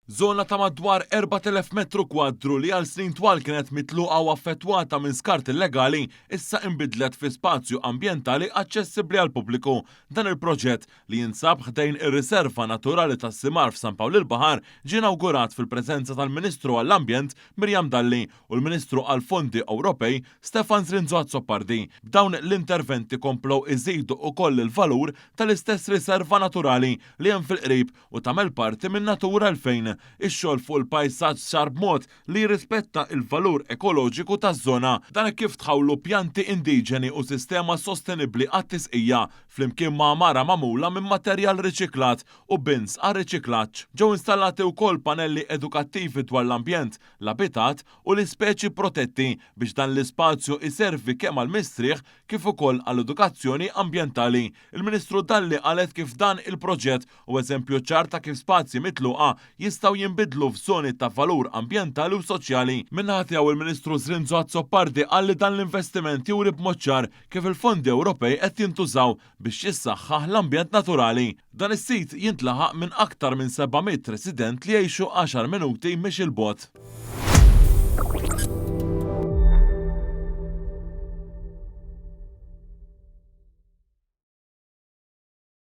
Żona ta' madwar 4,000 metru kwadru li għal snin twal kienet mitluqa u affettwata minn skart illegali issa inbidlet fi spazju ambjentali aċċessibbli għall-pubbliku. Dan il-proġett, li jinsab ħdejn ir-Riserva Naturali tas-Simar f'San Pawl il-Baħar, ġie inawgurat fil-preżenza tal-Ministru għall-Ambjent Miriam Dalli u l-Ministru għall-Fondi Ewropej Stefan Zrinzo Azzopardi. B'dawn l-interventi komplew iżidu ukoll il-valur tal-istess riserva naturali li hemm fil-qrib u tagħmel parti minn Natura 2000. Ix-xogħol fuq il-pajsaġġ sar b'mod li jirrispetta l-valur ekoloġiku taż-żona. Dan hekk kif tħawlu pjanti indiġeni u sistema sostenibbli għat-tisqija, flimkien ma' għamara magħmula minn materjal riċiklat u bins għar-riċiklaġġ. Ġew installati wkoll panelli edukattivi dwar l-ambjent, l-abitat u l-ispeċi protetti biex dan l-ispazju jservi kemm għall-mistrieħ kif ukoll għall-edukazzjoni ambjentali. Il-Ministru Dalli qalet kif dan il-proġett hu eżempju ċar ta' kif spazji mitluqa jistgħu jinbidlu f'żoni ta' valur ambjentali u soċjali. Min-naħa tiegħu il-Ministru Zrinzo Azzopardi qal li dan l-investiment juri b'mod ċar kif il-fondi Ewropej qed jintużaw biex jissaħħaħ l-ambjent naturali. Dan is-sit jintlaħaq minn aktar minn 700 resident li jgħixu għaxar minuti mixi 'l bogħod.